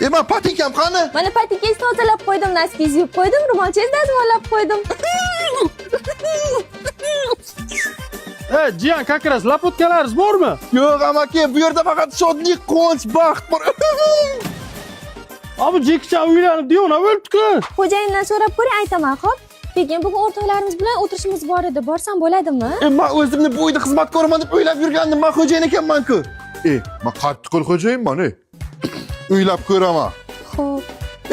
E, man patinkam qani? Mana patinkangizni tozalab qo'ydim, носки ngizni yuvib qo'ydim, ro'molchangizni dazmollab qo'ydim. E, jiyan, как раз lapotkalaringiz bormi? Yo'q, amaki, bu yerda faqat shodlik, quvonch, baxt bor. Abi Jekichan uylanib devona o'libdi-ku. Xo'jayindan so'rab ko'ring, aytaman, xo'p? Lekin bugun o'rtoqlarimiz bilan o'tirishimiz bor edi. Borsam bo'ladimi? E, man o'zimni bu uyda xizmat ko'raman deb o'ylab yurgandim. Man xo'jayin ekanman-ku. E, man qattiq xo'jayinman, e. O'ylab ko'raman. Xo'p.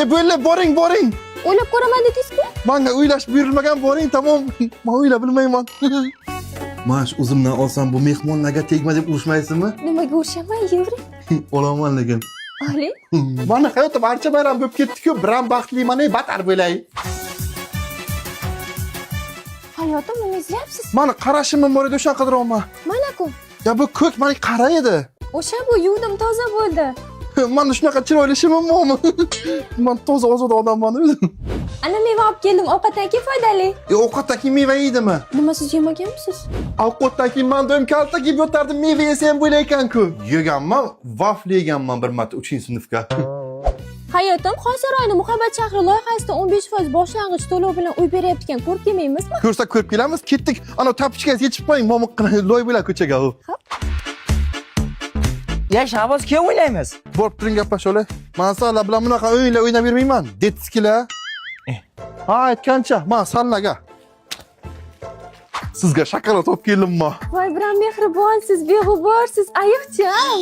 E, bo'ldi, boring, boring. O'ylab ko'raman dedingiz-ku. Manga o'ylash buyurilmagan, boring, tamom. Man o'ylab bilmayman. Man shu o'zimdan olsam bu mehmonlarga tegma deb urushmaysizmi? Nimaga urishaman, yeyvering. Olaman lekin. Oling. Mani hayotim archa bayram bo'lib ketdi-ku, biram baxtliman, ey, batar bo'lay. Hayotim, nima izlayapsiz? Mani qarashim bor edi o'sha qidiryapman. Mana-ku. Ya bu ko'k mani qara edi. O'sha bu yuvdim, toza bo'ldi. Mani shunaqa chiroyli shimim bormi? Man toza ozoda odamman o'zim. Ana meva olib keldim, ovqatdan keyin foydali. E, ovqatdan keyin meva yeydimi? Nima siz yemaganmisiz? Ovqatdan keyin man doim kaltak yeb yotardim, meva yesa ham bo'lar-ekan-ku. Yeganman, vafli yeganman bir marta 3-sinfga. Hayotim, Xonsaroyni Muhabbat shahri loyihasida 15% boshlang'ich to'lov bilan uy beryapti ekan, ko'rib kelmaymizmi? Ko'rsak ko'rib kelamiz, ketdik. Ana tapichkangizni yechib qo'ying, momiqqina loy bo'lar ko'chaga u. Ya Shahboz, kim o'ynaymiz? Borib turing gaplashib olay. Man sizlar bilan bunaqa o'yinlar o'ynab yurmayman. Детский lar. Ha, aytgancha, man sallaga. Sizga shokolad olib keldim-ma. Voy, biram mehribonsiz, beg'uborsiz, ayiqcham.